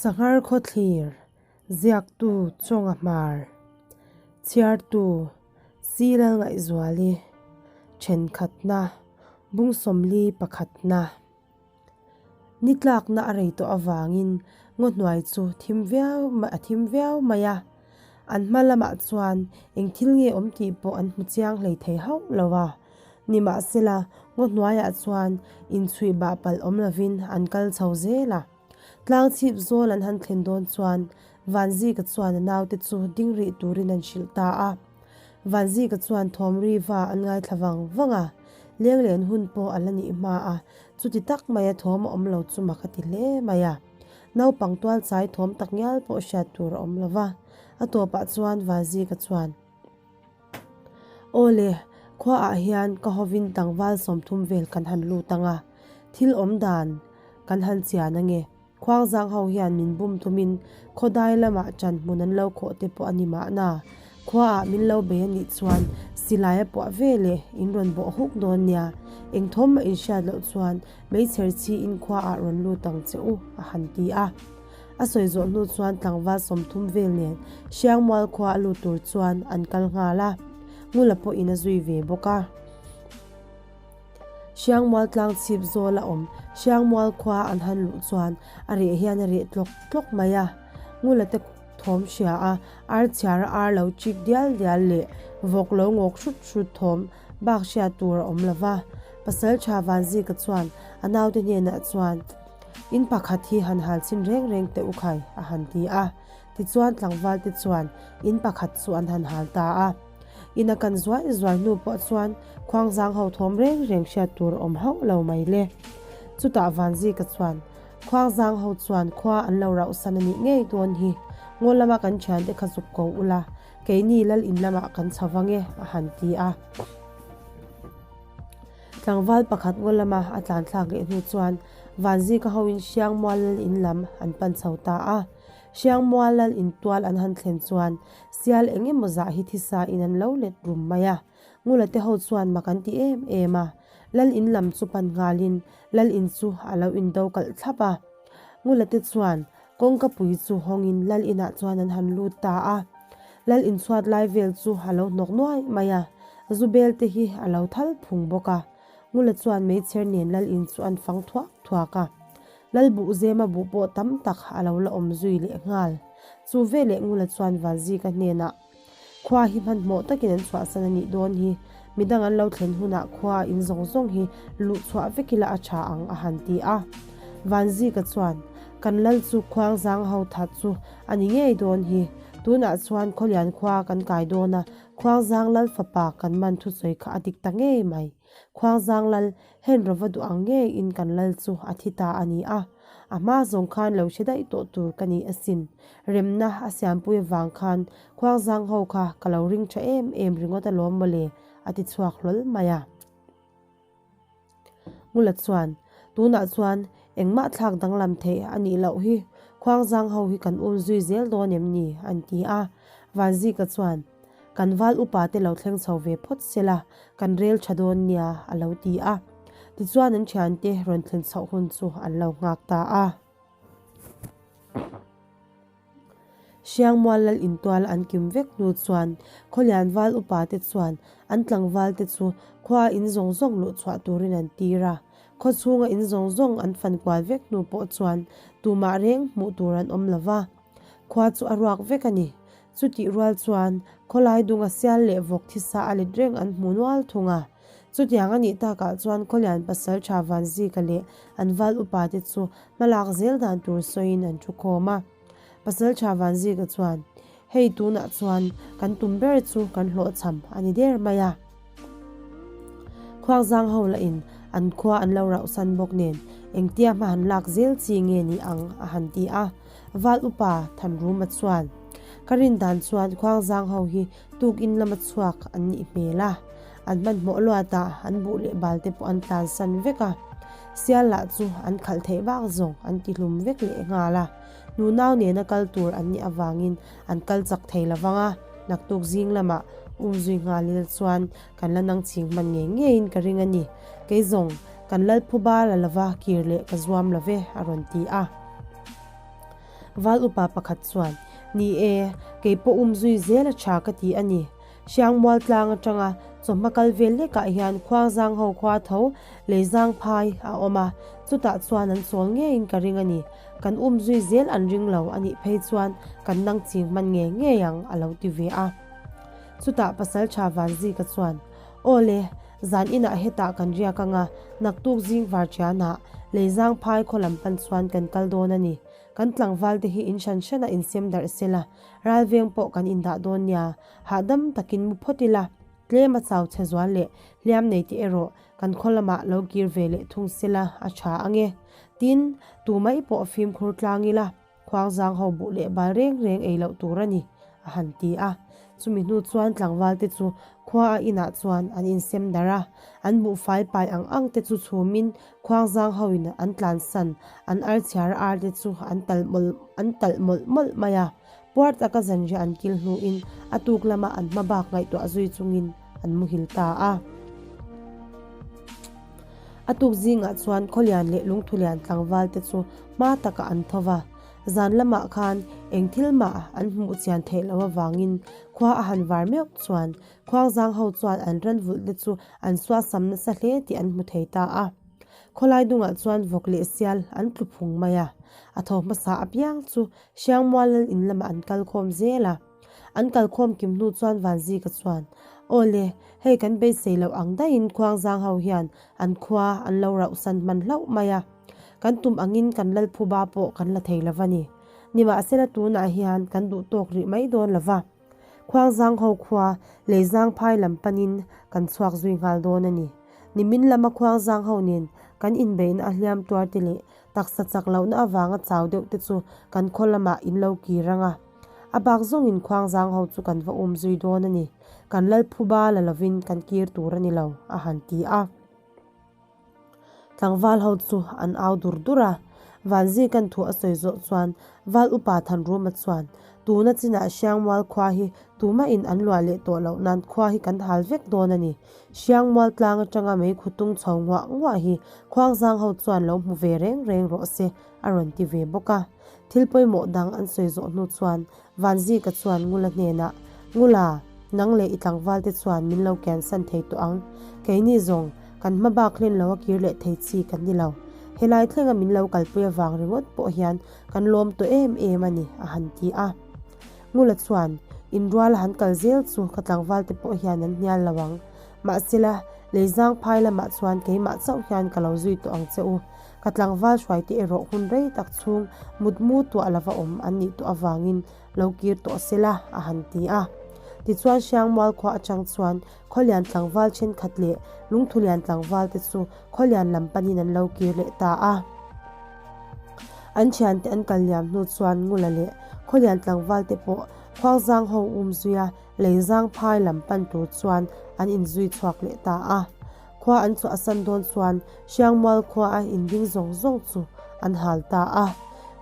Sanghar Khawthlir, Ziaktu Chawnga Hmar, Chhiartu Silal Ngaihzuali, Thenkhatna, Bung 41 pakhatna. Ni tlakna a rei tawh avangin ngaw hnuai chu thim viau a thim viau mai a, an hma lamah chuan eng thil nge awm tih pawh an hmu chiang hlei thei hauh lo a. Nimahsela, ngaw hnuaiah chuan inchhuih bah palh awm lovin an kal chho zel a. Tlang chhip zawl an han thlen dawn chuan Vanzika chuan a naute chu ding rih turin an hrilh ta a. Vanzika chuan thawm ri va an ngaithla vang vang a, lenglen hun pawh a la nih hma a, chuti tak maia thawm a awm lo chu mak a ti hle mai a. Naupang tual chai thawm tak ngial pawh hriat tur a awm lo va, a tawpah chuan Vanzika chuan, Aw le, khuaah hian ka hovin tlangval 30 vel kan han lut ang a, thil awm dan kan han chian ange. Khuangzang ho hian min bum tumin khawdai lamah ṭan hmun an lo khawh te pawh a ni mahna. Khuaah min lo bei a nih chuan silai a puah ve leh in rawn bawh huk dawn nia. Eng thawm mah in hriat loh chuan meichher chi in khuaah rawn lut ang che u, a han ti a. A sawi zawh hnu chuan tlangval 30 vel nen Hriangmual khua a lut tur chuan an kal nghal a, Ngula pawhin a zui ve bawk a. Hriangmual tlang chhip zawl a awm Hriangmual khua an han luh chuan a reh hian a reh tlawk tlawk mai a. Ngula te thawm hria a, ar chhiar a ar lo chik dial dial leh vawk lo ngawk hrut hrut thawm bak hriat tur a awm lo va. Pasaltha Vanzika chuan a naute hnenah chuan, In pakhat hi han hal chhin reng reng teh u khai, a han ti a. Tichuan tlangval te chuan in pakhat chu an han hal ta a. In a kan zuai zuai hnu pawh chuan khuangzang ho thawm reng reng hriat tur a awm hauh lo mai le. Chutah Vanzika chuan, Khuangzang ho chuan khua an lo rauhsan a nih ngei dawn hi, ngaw lama kan thiante kha zuk ko ula, keini lal in lamah kan chho vang e, a han ti a. Tlangval pakhat ngaw lama a tlan thlak leh hnu chuan Vanzika hoin Hriangmual lal in lam an pan chho ta a. Hriangmual lal in tual an han thlen chuan sial eng emaw zah hi thisa in an lo let rum mai a. Ngula te ho chuan mak an ti em em a. Lal in lam chu pan nghalin lal in chu a lo indo kalh thlap a. Ngula te chuan kawngka pui chu hawngin lal inah chuan an han lut ta a. Lal inchhuat lai vel chu a lo hnawk nuai mai a. Zu bel te hi a lo thal phung bawk a, Ngula chuan meichher nen lal in chu an fang thuak thuak a. Lal buh zema buh pawh tam tak a lo la awm zui leh nghal. Chu veleh Ngula chuan Vanzika hnenah, Khua hi hmanhmawh takin an chhuahsan a nih dawn hi, midang an lo thlen hunah khua in zawng zawng hi luh chhuah vek ila a tha ang a han ti a. Vanzika chuan, Kan lal chu khuangzang ho that chu a ni ngei dawn hi, tunah chuan Khawlian khua kan kai dawn a, Khuangzang Lal fapa kan man thusawi kha a dik ta ngei mai. Khuangzang Lal hen rawva duh ang ngeiin kan lal chu a thi ta a ni a. A hma zawng khan lo hre daih tawh tur ka ni asin. Remna a siampui avang khan Khuangzang ho kha ka lo ring tha em em ringawt alawm mawle a ti chhuak hlawl mai a. Ngula chuan, Tunah chuan engmah thlak danglam theih a nih loh hi, Khuangzang ho hi kan um zui zel dawn em ni? an ti a. Vanzika chuan, Kan val upa te lo thleng chho ve phawt se la, kan rel tha dawn nia, a lo ti a. Tichuan an thiante rawn thlen chhoh hun chu an lo nghak ta a. Hriangmual lal intual an kim vek hnu chuan Khawlian val upa te chuan an tlangval te chu khua in zawng zawng luh chhuah turin an tir a. Khaw chhunga in zawng zawng an fan kual vek hnu pawh chuan tumah reng hmuh tur an awm lo va. Khua chu a ruak vek a ni. Chutih rual chuan khawlai dunga sial leh vawk thisa a let reng an hmu nual thung a. Chutiang a nih takah chuan Khawlian pasal tha Vanzika leh an val upa te chu hmalak zel dan tur sawiin an thu khawm a. Pasal tha Vanzika chuan, Hei tunah chuan kan tum ber chu kan hlawhchham a ni der mai a. Khuangzang ho lahin an khua an lo rauhsan bawk nen engtia hma han lak zel chi nge ni ang a han ti a. Val upa Thanruma chuan, Ka rin dan chuan Khuangzang ho hi tukin lama chhuak an nih hmel a. An hmanhmawh luatah an buh leh bal te pawh an tlansan vek a, sial lah chu an khalh theih vak zawng an ti hlum vek leh nghal a. Nunau nena kal tur an nih avangin an kal chak thei lo vang a, naktuk zing lamah um zui nghal ila chuan kan la nang ching hman ngei ngeiin ka ring a ni. Kei zawng kan Lalphu bal a lova kir leh ka zuam lo ve, a rawn ti a. Val upa pakhat chuan, Ni e, kei pawh um zui zel a tha ka ti a ni. Hriangmual tlang atanga chawhma kal vel hlekah hian Khuangzang ho khua tho Leizang phai a awm a, chutah chuan an chawl ngeiin ka ring a ni. Kan um zui zel an ring lo a nih phei chuan kan nang ching hman ngei ngei ang a lo ti ve a. Chutah Pasaltha Vanzika chuan, Aw le, zan inah hetah kan riak ang a, naktuk zing varṭianah Leizang phai khaw lam pan chuan kan kal dawn a ni. Kan tlangval te hi in hran hranah insem darh sela, ralveng pawh kan indah dawn nia, hahdam takin mu phawt ila, tlem a chau chhe zual leh hliam nei te erawh kan khaw lamah lo kir ve leh thung sela a tha ang e. Tin, tu mai pawh fimkhur tlang ila, khuangzang ho buh leh bal reng reng ei loh tur a ni, a han ti a. Chumi hnu chuan tlangval te chu khua a inah chuan an insem darh a, an buhfai pai ang ang te chu chhumin Khuangzang ho in an tlansan, an ar chhiar ar te chu an talh mawlh an talh mawlh mawlh mai a. Puar taka zanriah an kil hnuin a tuk lama an hma bak ngaihtuah zui chungin an muhil ta a. A tuk zingah chuan Khawlian leh Lungthulian tlangval te chu hma takah an tho va. Zan lamah khan eng thil mah an hmuh chian theih loh avangin khua a han var meuh chuan Khuangzang ho chuan an ran vulh te chu an suasam nasa hle tih an hmu thei ta a. Khawlai dungah chuan vawk leh sial an tlu phung mai a. A tho hmasa apiang chu Hriangmual lal in lamah an kal khawm zel a. An kal khawm kim hnu chuan Vanzika chuan, Aw le, hei kan beisei loh ang daihin Khuangzang ho hian an khua an lo rauhsan hman hlauh mai a. Kan tum angin kan lal phuba pawh kan la thei lo va ni. Nimahsela tunah hian kan duh tawk rih mai dawn lo va. Khuangzang ho khua Leizang phai lam panin kan chhuak zui nghal dawn a ni. Nimin lama Khuangzang ho nen kan inbeihna a hliam tuar te leh taksa chak lohna avanga chau deuh te chu kan khaw lamah in lo kir ang a. A bak zawngin Khuangzang ho chu kan va um zui dawn a ni. Kan lal phuba la lovin kan kir tur a ni lo, a han ti a. Tlangval ho chu an au dur dur a, Vanzikan thu a sawi zawh chuan Val upa Thanruma chuan, Tuna chinah Hriangmual khua hi tumahin an luah leh tawh loh nan khua hi kan hal vek dawn a ni. Hriangmual tlang atanga mei khutung chho nguah nguah hi Khuangzang ho chuan lo hmu ve reng reng rawh se a rawn ti ve bawk a. Thil pawimawh dang an sawi zawh hnu chuan Vanzika chuan Ngula hnenah, Ngula, nang leh i tlangval te chuan min lo kiansan thei tawh ang. Keini zawng, kan hma bak hlen lo a kir leh thei chi kan ni lo. Helai thlenga min lo kalpui avang ringawt pawh hian kan lawm tawh em em a ni, a han ti a. Ngula chuan, Inruala han kal zel chu ka tlangval te pawh hian an hnial lo ang. Mahsela, leizang phai lamah chuan keimah chauh hian ka lo zui tawh ang che u. Ka tlangval hruaite erawh hun rei tak chhung mutmu tuah lova awm an nih tawh avangin lo kir tawh se la, a han ti a. Tichuan Hriangmual khua atang chuan Khawlian tlangval thenkhat leh Lungthulian tlangval te chu Khawlian lam panin an lo kir leh ta a. An thiante an kal liam hnu chuan Ngula leh Khawlian tlangval te pawh Khuangzang ho um zuia Leizang phai lam pan tur chuan an inzui chhuak leh ta a. Khua an chhuah san dawn chuan Hriangmual khua a inding zawng zawng chu an hal ta a.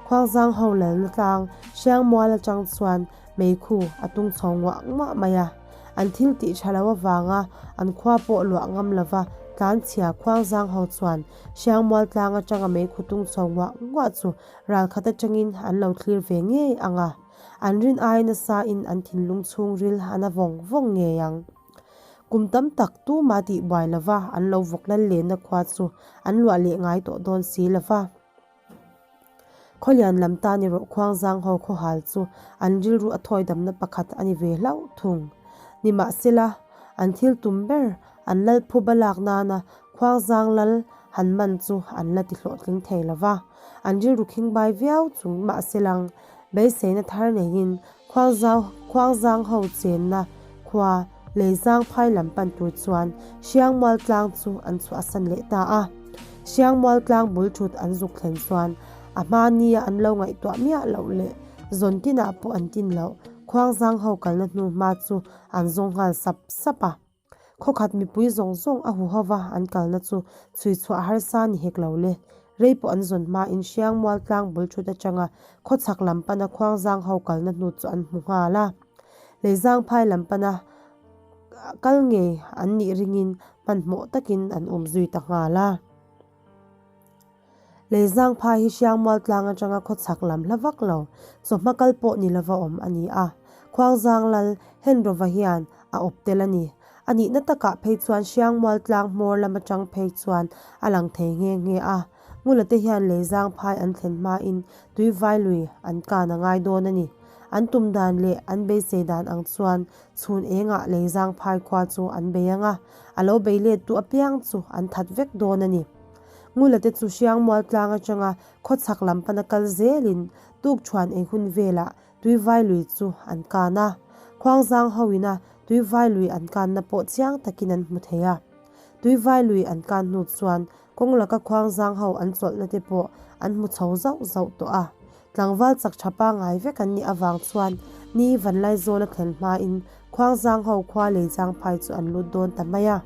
Khuangzang ho lalna tlang Hriangmual atang chuan meikhu a tung chho nguah nguah mai a. An thil tih tha lo avanga an khua pawh luah ngam lova tlanchhia Khuangzang ho chuan Hriangmual tlang atanga meikhu tung chho nguah nguah chu ralkhat atangin an lo thlir ve ngei ang a. An rin ai nasa in an thinlung chhungril a na vawng vawng ngei ang. Kum tam tak tuma tih buai lova an lo vawk lal lenna khua chu an luah leh ngai tawh dawn si lova. Khawlian lam tan erawh Khuangzang ho khawhal chu an rilru a thawi damna pakhat a ni ve hlauh thung. Nimahsela, an thil tum ber an lal phuba lak nana Khuangzang lal han man chu an la ti hlawhtling thei lova. An rilru khingbai viau chung mahselang beiseina thar neiin Khuangzau, Khuangzang ho chenna khua Leizang phai lam pan tur chuan Hriangmual tlang chu an chhuahsan leh ta a. Hriangmual tlang bul thut an zuk thlen chuan a hma nia an lo ngaihtuah miah loh leh zawn tinah pawh an tin loh Khuangzang ho kalna hnu hma chu an zawng nghal sap sap a. Khawkhat mipui zawng zawng a hu hova an kalna chu chhui chhuah harsa ni hek lo le. Rei pawh an zawn hmain Hriangmual tlang bul thut atanga khawchhak lam pana Khuangzang ho kalna hnu chu an hmu nghal a. Leizang phai lam pana kal ngei an nih ringin hmanhmawh takin an um zui ta nghal a. Leizangphai hi Hriangmual tlang atanga khawchhak lam hla vak lo, chawhma kal pawh ni lova awm a ni a. Khuangzang lal Henrova hian a awp tel a ni. A nihna takah phei chuan Hriangmual tlang hmawr lam atang phei chuan a lang thei nghe nghe a. Ngula te hian Leizangphai an thlen hmain Tuivai lui an kan a ngai dawn a ni. An tum dan leh an beisei dan ang chuan chhun engah Leizangphai khua chu an bei ang a, a lo bei let tu apiang chu an that vek dawn a ni. Ngula te chu Hriangmual tlang atanga khawchhak lam pana kal zelin tukṭhuan ei hun velah Tuivai lui chu an kan a. Khuangzang ho ina Tuivai lui an kanna pawh chiang takin an hmu thei a. Tuivai lui an kan hnu chuan kawng laka Khuangzang ho an chawlhna te pawh an hmu chho zauh zauh tawh a. Tlangval chak tha pangngai vek an nih avang chuan ni Vanlaizawla thlen hmain Khuangzang ho khua Leizangphai chu an lut dawn ta mai a.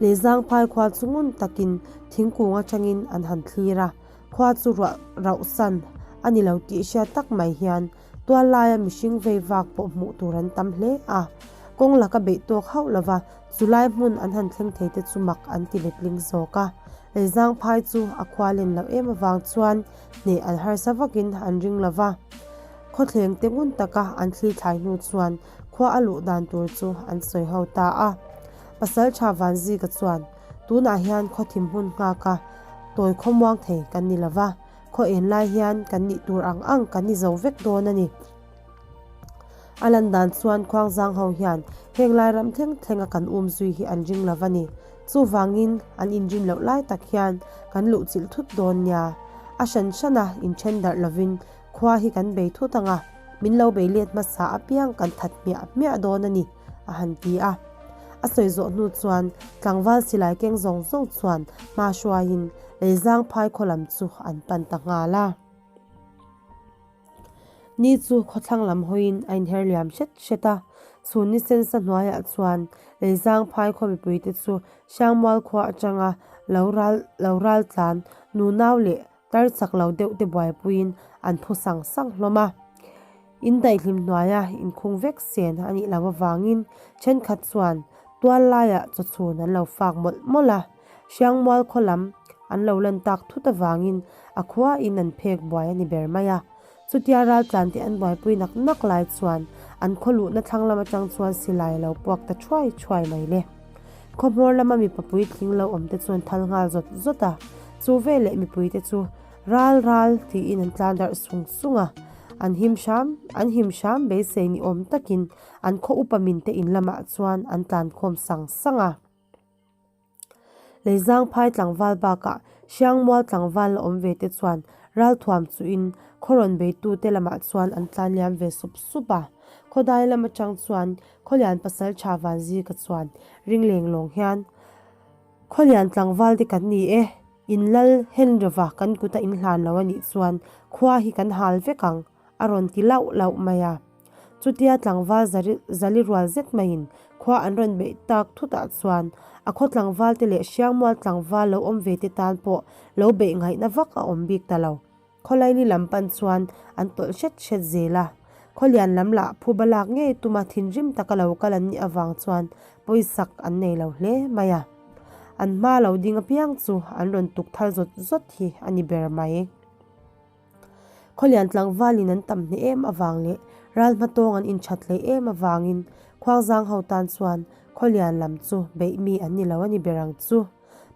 Leizangphai khua chu ngun takin thingkung atangin an han thlir a, khua chu ruah rauh san a ni lo tih hriat tak mai hian tual laia mihring vei vak pawh hmuh tur an tam hle a. Kawng laka beih tawk hauh lova chulai hmun an han thleng thei te chu mak an ti letling zawk a. Leizangphai chu a khua len loh em avang chuan hneh an harsa vakin an ring lova. Khawthleng te ngun taka an thli thlai hnu chuan khua a luh dan tur chu an sawi ho ta a. Pasaltha Vanzika chuan, Tunah hian khaw thim hmun nghaka tawi khawmuang thei kan ni lova, khaw en lai hian kan nih tur ang ang kan ni zo vek dawn a ni. A lan dan chuan Khuangzang ho hian heng lai ram thleng thlenga kan um zui hi an ring lova ni. Chuvangin an inrin loh lai tak hian kan luh chilh thut dawn nia. A hran hrana inthen darh lovin Khua hi kan bei thut ang a, min lo bei let hmasa apiang kan that hmiah hmiah dawn a ni, a han ti a. A sawi zawh hnu chuan tlangval silai keng zawng zawng chuan hma hruaiin Leizang phai khaw lam chu an pan ta nghal a. Ni chu khawthlang lam hawiin a inher liam hret hret a, chhun ni sensa hnuaiah chuan Leizang phai khaw mipuite chu Hriangmual khua atanga lo ral lo ral tlan nunau leh Tar chak lo deuh te buaipuiin an phu sang sang hlawm a. In daihlim hnuaia inkhung vek sen a nih loh avangin thenkhat chuan tual laiah chawchhun an lo fak mawlh mawlh a. Hriangmual khaw lam an lo lan tak thut avangin a khuain an phek buai a ni ber mai a. Chutia raltlante an buaipui nak nak lai chuan an khaw luhna thlang lam atang chuan silai a lo puak ta thuai thuai mai le. Khawhmawr lama mipa puitling lo awm te chuan thal nghal zawt zawt a, chu veleh mipui te chu ral ral tiin an tlan darh sung sung a, an him hram an him hram beisei ni awm takin an khaw upa min te in lamah chuan an tlan khawm sang sang a. Leizangphai tlangval bakah Hriangmual tlangval la awm ve te chuan ralthuam chuhin khaw rawn beitu te lamah chuan an tlan liam ve sup sup a, khawdai lam atang chuan Khawlian pasal tha Vanzika chuan ring leng lawng hian, Khawlian tlangval te kan ni e, in lal Henrova kan kuta in hlan lo a nih chuan khua hi kan hal vek ang, a rawn ti lauh lauh mai a. Chutia tlangval zali rual zet maiin khua an rawn beih tak thutah chuan a khaw tlangval te leh Hriangmual tlangval lo awm ve te tan pawh lo beih ngaihna vak a awm bik ta lo. Khawlaili lam pan chuan an tawlh hret hret zel a, Khawlian lam lah phuba lak ngei tuma thinrim taka lo kal an nih avang chuan pawisak an nei lo hle mai a. An hma lo ding apiang chu an rawn tuk thal zawt zawt hi a ni ber mai. Khawlian tlangvalin an tam hneh em avang leh ral hmatawng an inthat hleih em avangin Khuangzang ho tan chuan Khawlian lam chu beih mi an ni lo a ni ber ang chu.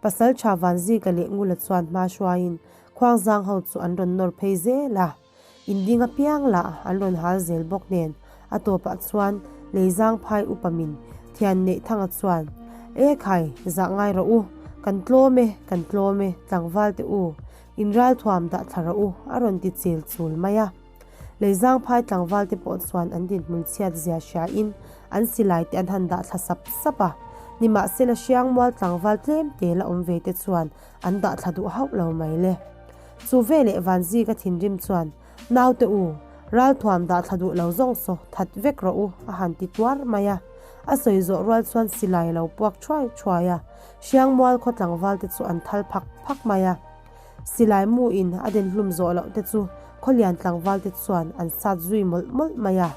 Pasalṭha Vanzika leh Ngula chuan hma hruaiin Khuangzang ho chu an rawn nawr phei zel a, inding apiang lah an rawn hal zel bawk nen a tawpah chuan Leizang phai upa min thian neih thanga chuan, E khai, zah ngai rawh u, kan tlawm e, kan tlawm e, tlangval te u, in ralthuam dah thla rawh u, a rawn ti chel chul mai a. Leizang phai tlangval te pawh chuan an dinhmun chhiat zia hriain an silai te an han dah thla sap sap a. Nimahsela Hriangmual tlangval tlem te la awm ve te chuan an dah thla duh hauh lo mai le. Chu veleh Vanzika thinrim chuan, Naute u, ralthuam dah thla duh lo zawng saw that vek rawh u a han ti tuar mai a. A sawi zawh rual chuan silai a lo puak thuai thuai a. Hriangmual khaw tlangval te chu an thal phak phak mai a. Silai mu in a den hlum zawh loh te chu Khawlian tlangval te chuan an sat zui mawlh mawlh mai a.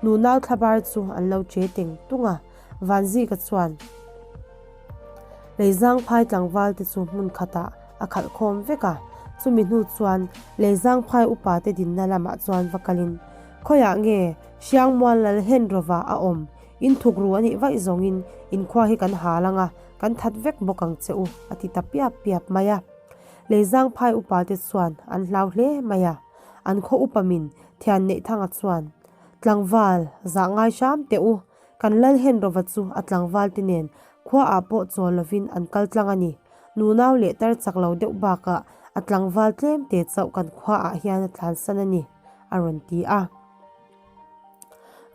Nunau thlabar chu an lo che teng tung a, Vanzika chuan Leizangphai tlangval te chu hmun khatah a khalh khawm vek a. Chumi hnu chuan Leizangphai upate dinna lamah chuan va kalin, Khawiah nge Hriangmual lal Henrova a awm? In thuk ru a nih vaih zawngin inkhua hi kan hal ang a, kan that vek bawk ang che u, a ti ta piap piap mai a. Leizangphai upate chuan an hlau hle mai a. An khaw upa min Thian Neihthanga chuan, Tlangval, zah ngai hram teh u, kan lal Henrova chu a tlangval te nen khua ah pawh chawl lovin an kal tlang a ni. Nunau leh tar chak lo deuh bakah a tlangval tlem te chauh kan khua ah hian a tlansan a ni, a rawn ti a.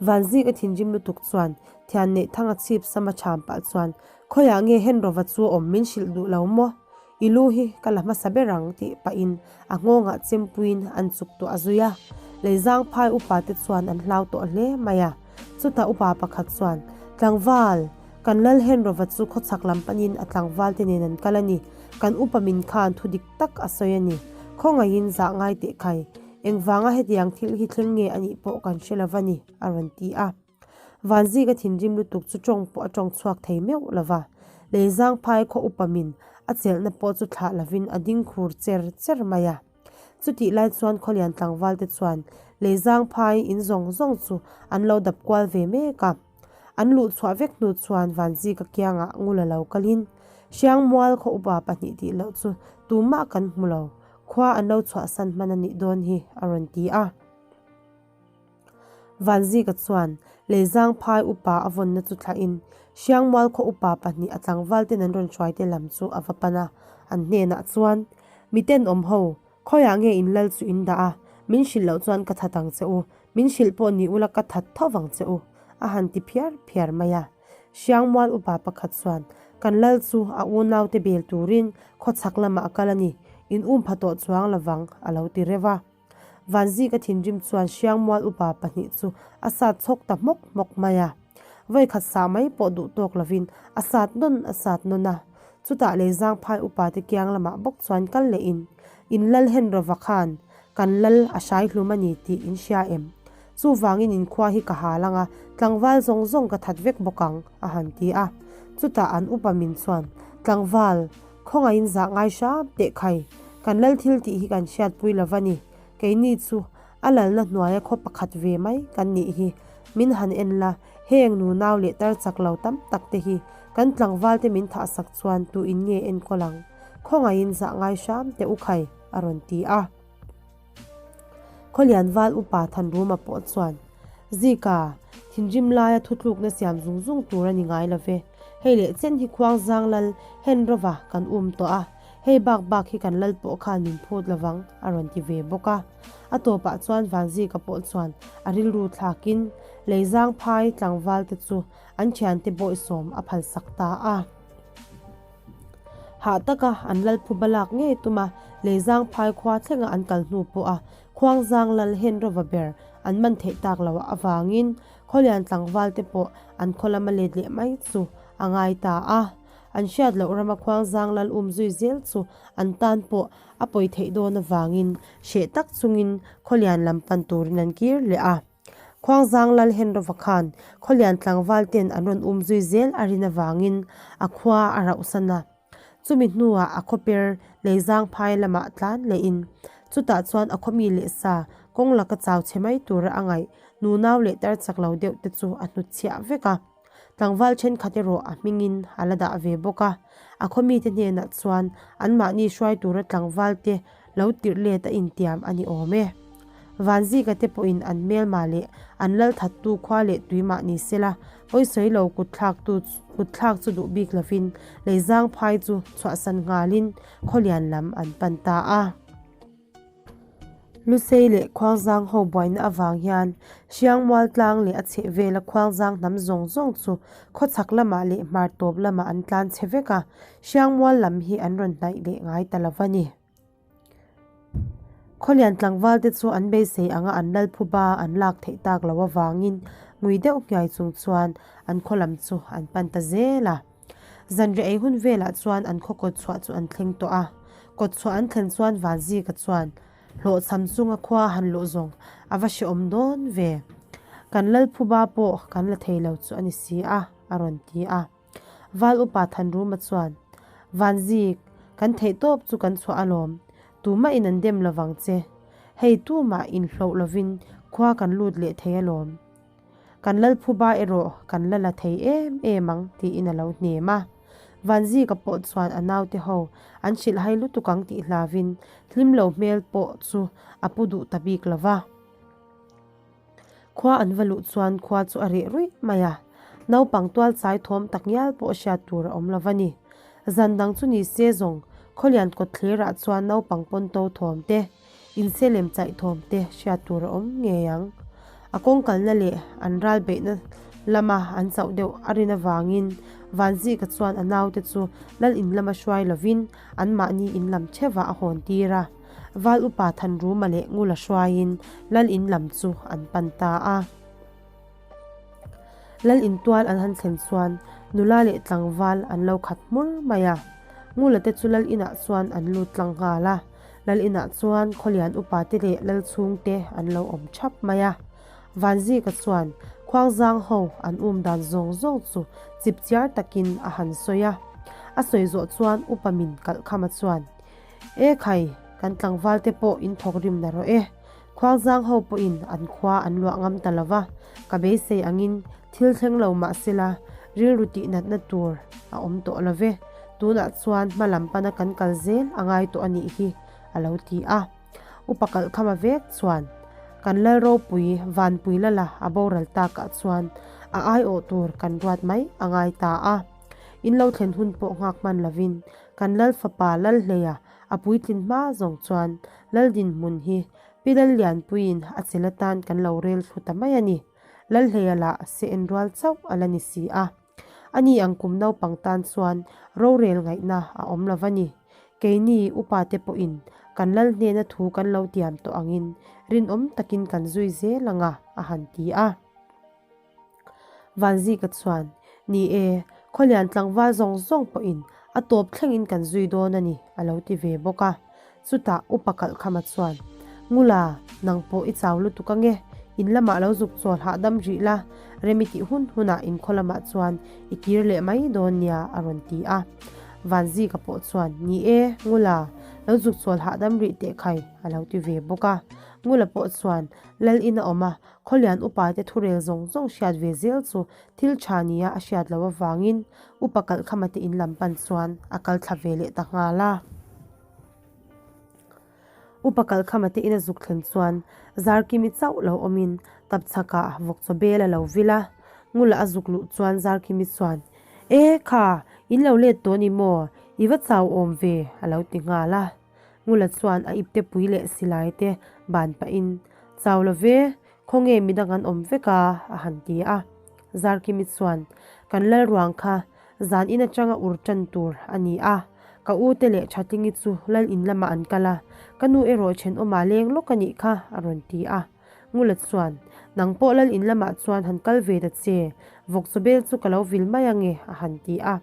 Vanzik a thinrim lutuk chuan Thian Neihthanga chhip sama cham pah chuan, Khawiah nge Henrova chu awm min hrilh duh lo maw? I lu hi ka la hmasa ber ang tih pahin a nghawngah chempuiin an chuk tawh a zui a. Leizangphai upa te chuan an hlau tawh hle mai a. Chutah upa pakhat chuan, Tlangval, kan lal Henrova chu khawchhak lam panin a tlangval te nen an kal a ni. Kan upa min khan thu dik tak a sawi a ni. Khawngaihin zah ngai teh khai. Engvanga hetiang thil hi thleng nge a nih pawh kan hre lo va ni, a rawn ti a. Vanzika thinrim lutuk chu tawng pawh a tawng chhuak thei meuh lo va, Leizangphai khaw upa min a chelhna pawh chu thlah lovin a ding khur cher cher mai a. Chutih lai chuan Khawlian tlangval te chuan Leizangphai in zawng zawng chu an lo dap kual ve mek a. An luh chhuah vek hnu chuan Vanzika kiangah ngula lo kalin Hriangmual khaw upa pahnih tih loh chu tumah kan hmu lo, khua an lo chhuahsan hman a nih dawn hi a rawn ti a. Vanzika chuan Leizangphai upa a vawnna chu thlahin Hriangmual khaw upa pahnih a tlangval ten an rawn hruaite lam chu a va pan a, an hnenah chuan, Mi tenawm ho, khawiah nge in lal chu in dah a, min hrilh loh chuan ka that ang che u, min hrilh pawh ni ula ka that tho vang che u, a han ti phiar phiar mai a. Hriangmual upa pakhat chuan, Kan lal chu a unaute bel turin khawchhak lamah a kal a ni, in um pha tawh chuang lovang, a lo ti reuh a. Vanzika thinrim chuan Hriangmual upa pahnih chu a sat chhawk ta hmawk hmawk mai a. Vawikhat sah mai pawh duh tawk lovin a sat nawn a sat nawn a. Chutah Leizangphai upa te kiang lamah bawk chuan kal lehin, In lal hen rawva khan kan lal a hrai hlum a ni tih in hria em? Chuvangin in khua hi ka hal ang a, tlangval zawng zawng ka that vek bawk ang, a han ti a. Chutah an upa min chuan, Tlangval, Khawngaihin zah ngai hram teh khai, kan lal thil tih hi kan hriatpui lo va ni. Keini chu a lalna hnuaia khaw pakhat ve mai kan nih hi. Min han en la, heng nunau leh tar chak lo tam tak te hi kan tlangval te min thahsak chuan tu in nge enkawl ang? Khawngaihin zah ngai hram teh u khai, a rawn ti a. Khawlian val upa Thanruma pawh chuan, Zika, thinrim laia thutlukna siam zung zung tur a ni ngai lo ve. Hei leh chen hi Khuangzang lal Henrova kan um tawh a, hei bak bak hi kan lal pawh khan min phut lovang, a rawn ti ve bawk a. A tawpah chuan Vanzika pawh chuan a rilru thlakin Leizang phai tlangval te chu an thiante bawihsawm a phalsak ta a. Hah taka an lal phuba lak ngei tuma Leizang phai khua thlenga an kal hnu pawha Khuangzang lal Henrova ber an man theih tak loh avangin Khawlian tlangval te pawh an khaw lama let leh mai chu a ngai ta a. An hriat loh rama Khuangzang lal um zui zel chu an tan pawh a pawi theih dawn avangin hreh tak chungin Khawlian lam pan turin an kir leh a. Khuangzang lal Henrova khan Khawlian tlangval ten an rawn um zui zel a rin avangin a khua a rauhsan a. Chumi hnuah a khawper Leizang phai lamah tlan lehin chutah chuan a khawmi leh sa kawng laka chau chhe mai tura a ngaih nunau leh tar chak lo deuh te chu a hnutchhiah vek a. Tlangval thenkhat erawh a hmingin a la dah ve bawk a. A khawmite hnenah chuan anmahni hruai tura tlangvalte lo tirh let a intiam a ni awm e. Vanzika te pawhin an hmelma leh an lal thattu khua leh tui mah ni sela, pawisawi lo kutthlaktu kutthlak chu duh bik lovin Leizang phai chu chhuahsan nghalin Khawlian lam an pan ta a. Lusei leh Khuangzang ho buaina avang hian Hriangmual tlang leh a chhehvela Khuangzang hnam zawng zawng chu khawchhak lamah leh hmar tawp lamah an tlan chhe vek a, Hriangmual lam hi an rawn hnaih leh ngai ta lo a ni. Khawlian tlangval te chu an beisei anga an lal phuba an lak theih tak loh avangin ngui deuh hniai chung chuan an khaw lam chu an pan ta zel a. Zanriah ei hun velah chuan an khaw kawt chhuah chu an thleng tawh a, kawt chhuah an thlen chuan Vanzika chuan hlawhchham chunga khua han luh zawng a va hrehawm dawn ve. Kan Lalphuba pawh kan la thei lo chu a ni si a, a rawn ti a. Val upa Thanruma chuan, Vanzik, Kan theih tawp chu kan chhuah alawm, tumah in an dem lovang che. Hei tumah inhloh lovin khua kan lut leh thei alawm. Kan Lalphuba erawh kan la la thei em em ang tiin a lo hnem a. Vanzika pawh chuan a naute ho an hrilh hai lutuk ang tih hlavin hlim lo hmel pawh chu a pu duh ta bik lo va. Khua an va luh chuan khua chu a reh ruih mai a, naupang tual chai thawm tak ngial pawh hriat tur a awm lo va ni. Zan dang chu ni se zawng Khawlian kawtthlerah chuan naupang pawn to thawm te, inse lem chaih thawm te hriat tur a awm ngei ang. A kawng kalna leh an ral beihna lama an chauh deuh a rin avangin Vanzika chuan a naute chu lal in lama hruai lovin anmahni in lam theuhah a hawn tir a. Val upa Thanruma leh Ngula hruaiin Lal in lam chu an pan ta a. Lal in tual an han thlen chuan nula leh tlangval an lo khat hmur mai a. Ngula te chu Lal inah chuan an lut tlang nghal a. Lal inah chuan Khawlian upa te leh Lal chhungte an lo awm thap mai a. Vanzika chuan Khuangzang ho an um dan zawng zawng chu chipchiar takin a han sawi a. A sawi zawh chuan upa min kalhkhama chuan E khai, kan tlangval te pawh in thawk rim na rawh e. Khuangzang ho pawhin an khua an luah ngam ta lo va, ka beisei angin thil thleng lo mah sela rilru tih natna tur a awm tawh lo ve. Tunah chuan hma lam pana kan kal zel a ngai tawh a nih hi, a lo ti a. Upa kalhkhama vek chuan kan lal ropui Vanpui lala a boral takah chuan a aiawh tur kan ruat mai a ngai ta a. In lo thlen hun pawh nghak hman lovin Kan Lal fapa Lalhleia a puitlin hma zawng chuan Lal dinhmun hi Pi Lallianpuiin a chel atan kan lo rel thlu ta mai a ni. Lalhleia lah se en rual chauh a la ni si a. Ani ang kum naupang tan chuan rorel ngaihna a awm lo va ni. Keini upa te pawhin kan Lal hnena thu kan lo tiam tawh angin rinawm takin kan zui zel ang a, a han ti a. Vanzika chuan, Ni e, Khawlian tlangval zawng zawng pawhin a tawp thlengin kan zui dawn a ni, a lo ti ve bawk a. Chutah Upa Kalhkhama chuan, Ngula, nang pawh i chau lutuk ange, in lamah lo zuk chawl hahdam rih la, rem i tih hun hunah in khaw lamah chuan i kir leh mai dawn nia, a rawn ti a. Vanzika pawh chuan, Ni e, Ngula, lo zuk chawl hahdam rih teh khai, a lo ti ve bawk a. Ngula pawh chuan, Lal in a awm a, Khawlian upate thurel zawng zawng hriat ve zel chu thil tha nia a hriat loh avangin upa kalhkhama te in lam pan chuan a kal thla ve leh ta nghal a. Upa kalhkhama te in a zuk thlen chuan Zarkimi chauh lo awmin tapchhakah vawkchaw bel a lo vil a, Ngula a zuk luh chuan Zarkimi chuan, E kha, in lo let tawh ni maw? I va chau awm ve, a lo ti nghal a. Ngula chuan a ipte pui leh silai te ban pahin, Chau lo ve, khawnge midang an awm vek a, a han ti a. Zarkimi chuan, Kan lal ruang kha zan in atanga ur tan tur a ni a, ka u te leh Thatlingi chu lal in lamah an kal a, ka nu erawh thenawmah leng lawk a nih kha, a rawn ti a. Ngula chuan, Nang pawh lal in lamah chuan han kal ve ta che, vawkchawbel chu ka lo vil mai ange, a han ti a.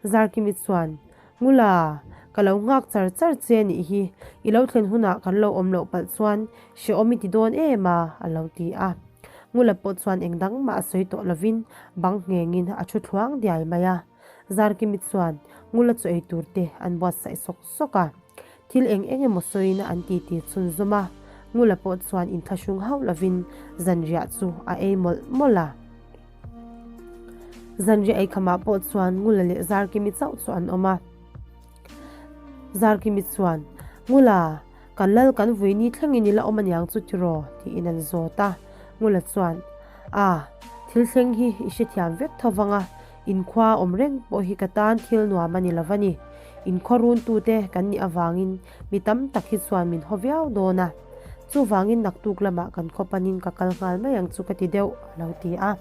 Zarkimi chuan, Ngula, ka lo nghak char char che nih hi, i lo thlen hunah kan lo awm loh palh chuan hrehawm i ti dawn em a, a lo ti a. Ngula pawh chuan eng dang mah a sawi tawh lovin bang nghengin a thu thluang diai mai a. Zarkimi chuan Ngula chu ei tur te an buatsaih sawk sawk a. Thil eng eng emaw sawiin an ti ti chhunzawm a, Ngula pawh chuan inthlahrung hauh lovin zanriah chu a ei mawlh mawlh a. Zanriah eikhamah pawh chuan Ngula leh Zarkimi chauh chu an awm a. Zarkimi chuan, Ngula, kan lal kan vui ni thlengin i la awm aniang chu tiraw? tiin an zawt a. Ngula chuan, A, thil thleng hi i hrethiam vek tho vang a, Inkhua awm reng pawh hi ka tan thil nuam a ni lo va ni. Inkhua runtute kan nih avangin mi tam tak hi chuan min haw viau dawn a. Chuvangin naktuk lamah kan khaw panin ka kal nghal mai ang chu ka ti deuh, a lo ti a.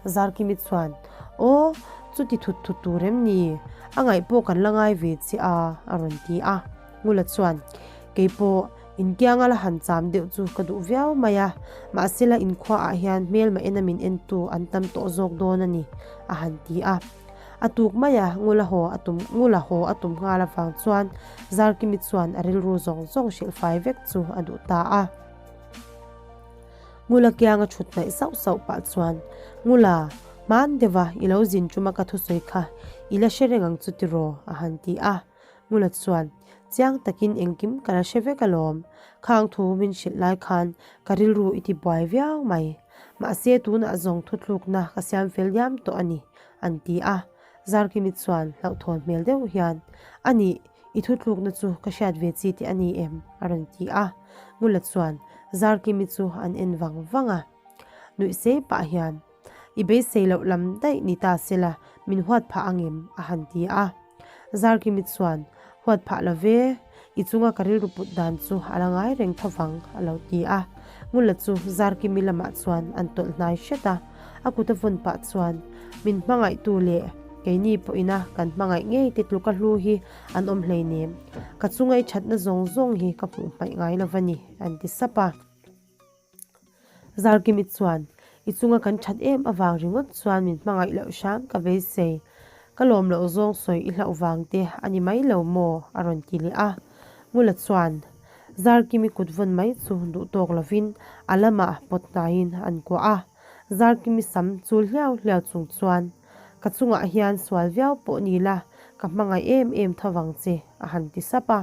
Zarkimi chuan, Aw, chuti thut thut tur em ni? A ngaih pawh kan la ngai ve che a, a rawn ti a. Ngula chuan, Keipawh, inkianga la han cham deuh chu ka duh viau mai a, mahsela inkhuaah hian hmelma ena min entu an tam tawh zawk dawn a ni, a han ti a. A tuk mai a, Ngula haw a tum, Ngula haw a tum nghal avang chuan Zarkimi chuan a rilru zawng zawng hrilh fai vek chu a duh ta a. Ngula kianga thut hnaih sauh sauh pah chuan, Ngula, hman deuha i lo zin tuma ka thusawi kha i la hre reng ang chu tiraw? a han ti a. Ngula chuan, Chiang takin engkim ka la hre vek alawm. Khang thu min hrilh lai khan ka rilru i ti buai viau mai. Mahse tunah zawng thuthlukna ka siam fel diam tawh a ni, an ti a. Zarkimi chuan hlauhthawn hmel deuh hian, A nih, i thuthlukna chu ka hriat ve chi tih a ni em? a rawn ti a. Ngula chuan Zarkimi chu an en vang vang a. Nuih sei pah hian, I beisei loh lam daih ni ta sela, min huat phah ang em? a han ti a. Zarkimi chuan, Huat phah lo ve, i chunga ka rilru put dan chu a la ngai reng tho vang, a lo ti a. Ngula chu Zarkimi lamah chuan an tawlh hnai hret a. A kut a vawn pah chuan, Min hmangaihtu leh keini pawhina kan hmangaih ngei te tluka hlu hi an awm hleinem. Ka chunga i thatna zawng zawng hi ka hmuh hmaih ngai lo va ni, an ti sap a. Zarkimi chuan, I chunga kan that em avang ringawt chuan min hmangaih loh hram ka beisei. Ka lawm loh zawng sawi i hlauh vang te a ni mai lo maw? a rawn ti leh a. Ngula chuan, Zarkimi kut vawn mai chu duh tawk lovin a lamah pawt hnaiin an kuah a. Zarkimi sam chul hliau hliau chung chuan, Ka chungah hian sual viau pawh ni la, ka hmangaih em em tho vang che, a han ti sap a.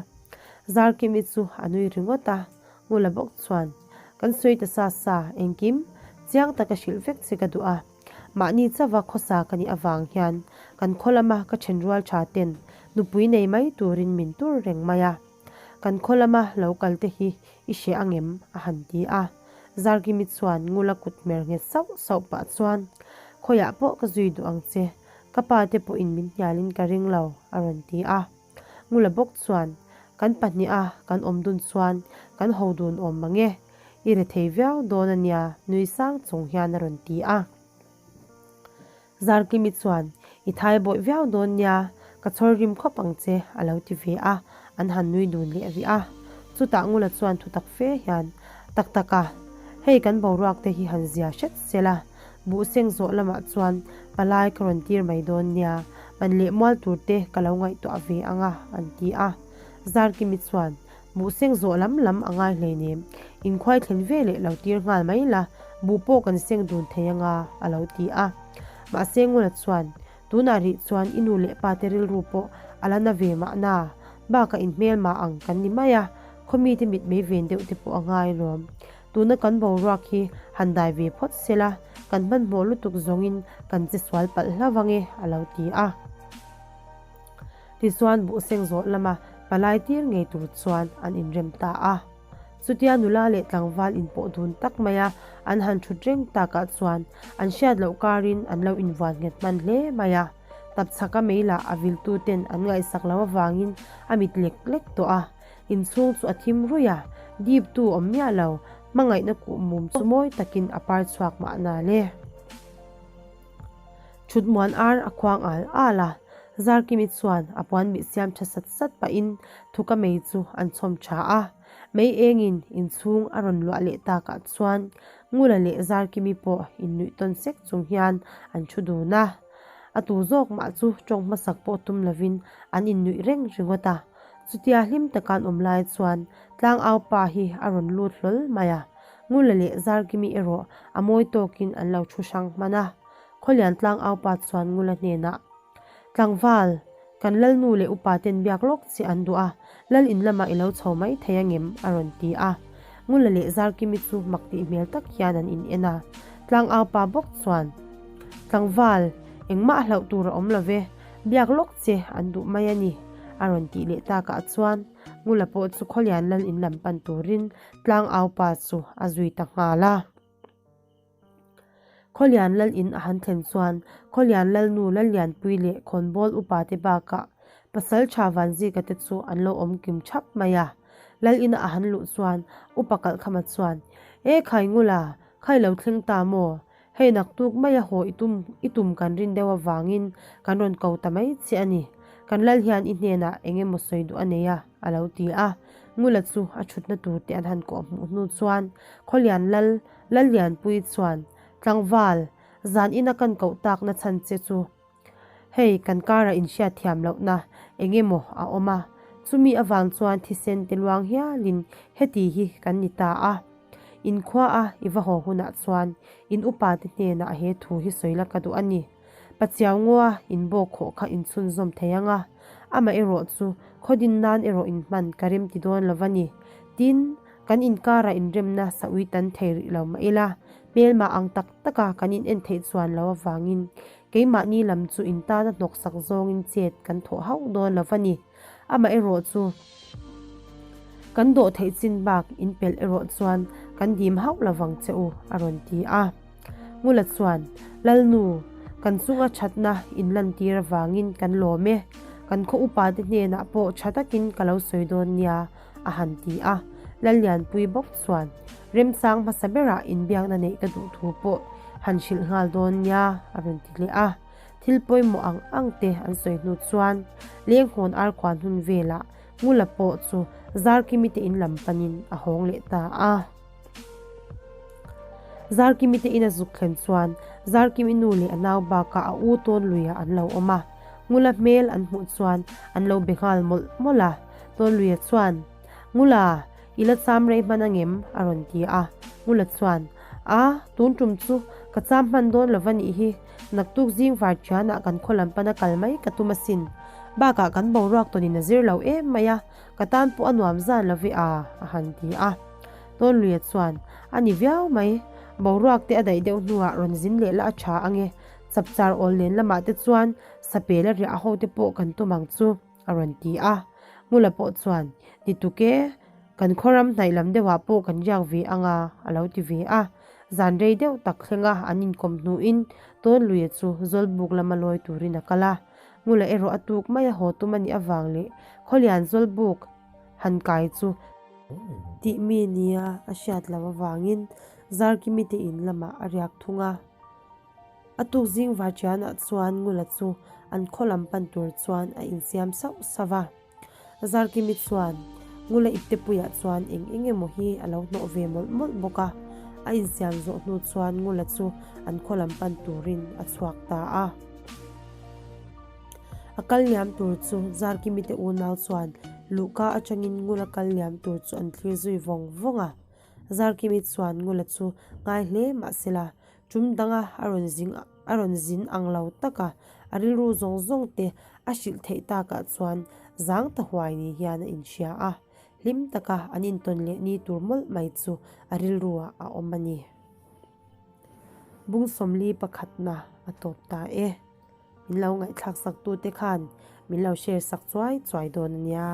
Zarkimi chu a nui ringawt a. Ngula bawk chuan, Kan sawi ta sa sa, engkim chiang taka hrilh vek che ka duh a. Mahni chauha khawsa ka nih avang hian kan khaw lama ka thenrual tha ten nupui nei mai turin min tur reng mai a. Kan khaw lama lo kal te hi i hre angem? a han ti a. Zarkimi chuan Ngula kut hmer nghet sauh sauh pah chuan, Khawiah pawh ka zui duh ang che, ka pa te pawhin min hnialin ka ring lo, a rawn ti a. Ngula bawk chuan, Kan pahniha kan awm dun chuan kan ho dun awm mang e, i re thei viau dawn a nia, nui sang chung hian a rawn ti a. Zarkimi chuan, I thai bawih viau dawn nia, ka chhawr rim khawp ang che, a lo ti ve a, an han nui dun leh rih a. Chutah Ngula chuan thutak fe hian, Tak tak a, hei kan boruak te hi han zia hret sela, Buh seng zawh lamah chuan palai ka rawn tir mai dawn nia, man leh mual tur te ka lo ngaihtuah ve ang a, an ti a. Zarkimi chuan, Buh seng zawh lam lam a ngai hleinem, inkhuai thlen ve leh lo tir nghal mai la, buh pawh kan seng dun thei ang a, a lo ti a. Mahse Ngula chuan, Tunah rih chuan i nu leh pa te rilru pawh a la na ve mahna, bakah inhmelmah ang kan ni mai a, khawmite mitmei ven deuh te pawh a ngai lawm. Tuna kan boruak hi han dai ve phawt sela, kan hmanhmawh lutuk zawngin kan che sual palh hlauh ang e, a lo ti a. Tichuan buhseng zawh lama palai tir ngei tur chuan an inrem ta a. Chutia nula leh tlangval inpawh dun tak maia an han thut reng takah chuan an hriat loh karin an lo invuan nghet hman hle mai a. Tapchhaka mei lah a viltuten an ngaihsak loh avangin a mit lek lek tawh a. Inchhung chu a thim ruih a, dip tu awm miah lo, hmangaihna kuh mum chu mawi takin a par chhuak mahna le. Thut muan ar a khuang al al a, Zarkimi chuan a puan mih siam tha sat sat pahin thuka mei chu an chhawm tha a. Mei engin inchhung a rawn luah leh takah chuan Ngula leh Zarkimi pawh innuih tawn sek chung hian an thu dun a. A tu zawk mah chu tawng hmasak pawh tum lovin an innuih reng ringawt a. Chutia hlim taka an awm lai chuan tlangau pa hi a rawn lut hlawl mai a, Ngula leh Zarkimi erawh a mawi tawkin an lo thu hrang hman a. Khawlian tlangau pa chuan Ngula hnenah, Tlangval, kan Lalnu leh upa ten biak lawk che an duh a, Lal in lamah i lo chho mai thei angem? a rawn ti a. Ngula leh Zarkimi chu mak tih hmel tak hian an in en a. Tlangau pa bawk chuan, Tlangval, engmah hlauh tur a awm lo ve, Biak lawk che an duh mai a ni, a rawn tih leh takah chuan Ngula pawh chu Khawlian lal in lam pan turin tlangau pa chu a zui ta nghal a. Khawlian lal in a han thlen chuan Khawlian lalnu Lallianpui leh Khawnbawl upa te bakah Pasaltha Vanzika te chu an lo awm kim thap mai a. Lal ina a han luh chuan Upa Kalhkhama chuan, E khai Ngula, khai lo thleng ta maw? Hei naktuk maia haw i tum i tum kan rin deuh avangin kan rawn ko ta mai che a ni. Kan lal hian i hnenah eng emaw sawi duh a nei a, a lo ti a. Ngula chu a thutna tur te an han kawh hmuh hnu chuan Khawlian lal Lallianpui chuan, Tlangval, zan ina kan koh takna chhan che chu Hei kan karah inhriat thiam lohna eng emaw a awm a, chumi avang chuan thisen te luang hialin heti hi kan ni ta a. In khua a i va haw hunah chuan in upa te hnenah he thu hi sawi la ka duh a ni. Pachiau ngaw a in bawk khawh kha in chhunzawm thei ang a, amaherawh chu. Khawdin nan erawh inhman ka rem ti dawn lo va ni. Tin, kan inkarah inremna saui tan thei rih lo mah ila, hmelmah ang tak taka kan in en theih chuan lo avangin keimahni lam chu in tana hnawksak zawngin chet kan thawh hauh dawn lo va ni. Amaherawh chu kan dawh theih chin bak in pelh erawh chuan kan dim hauh lo vang che u, a rawn ti a. Ngula chuan, Lalnu, kan chunga thatna in lantir avangin kan lawm e. Kan khaw upate hnenah pawh tha takin ka lo sawi dawn nia, a han ti a. Lallianpui bawk chuan, Remchang hmasa berah inbiakna neih ka duh thu pawh han hrilh nghal dawn nia, a rawn ti leh a. Thil pawimawh ang ang te an sawi hnu chuan Lenghawn Arkhuan hun velah Ngula pawh chu Zarkimi te in lam panin a hawng leh ta a. Zarkimi te in a zuk thlen chuan Zarkimi nu leh a nau bakah a u tawn luiah an lo awm a. Ngula hmel an hmuh chuan an lo be nghal mawlh mawlh a. Tawnluia chuan, Ngula, i la cham rei hman angem? a rawn ti a. Ngula chuan, A, tun tum chu ka cham hman dawn lo va nih hi. Naktuk zing var thianah kan khaw lam pana kal mai ka tum asin. Bakah kan boruak tawnin a zir lo em mai a, ka tan pawh a nuam zan lo ve a, a han ti a. Tawnluia chuan, A ni viau mai. Boruak te a daih deuh hnuah rawn zin leh la a tha ange. Chapchar awl nen lamah te chuan sapel a riah ho te pawh kan tum ang chu, a rawn ti a. Ngula pawh chuan, Ni tuk e, kan khawram hnaih lam deuhah pawh kan riak ve ang a, a lo ti ve a. Zan rei deuh tak thlenga an inkawm hnuin Tawnluia chu Zawlbuk lama lawi turin a kal a. Ngula erawh a tuk mai a haw tum a nih avang leh Khawlian Zawlbuk han kai chu tih mi nia a hriat loh avangin Zarkimi te in lamah a riak thung a. A tuk zing Vartianah chuan Ngula chu an khaw lam pan tur chuan a insiam sauh sauh va. Zarkimi chuan Ngula iptepuiah chuan eng eng emaw hi a lo hnawh ve mawlh mawlh bawk a. A insiam zawh hnu chuan Ngula chu an khaw lam pan turin a chhuak ta a. A kal liam tur chu Zarkimi te unau chuan luhka atangin Ngula kal liam tur chu an thlir zui vawng vawng a. Zarkimi chuan Ngula chu ngai hle mahsela tum danga a rawn zing a rawn zin ang lo taka a rilru zawng zawng te a hrilh theih takah chuan zang ta huai ni hian a inhria a, hlim taka an intawn leh ni tur mawlh mai chu a rilruah a awm a ni. Bung sawmli pakhatna a tawp ta e. Min lo ngaihthlak sak tute khan min lo share sak chuai chuai dawn a nia.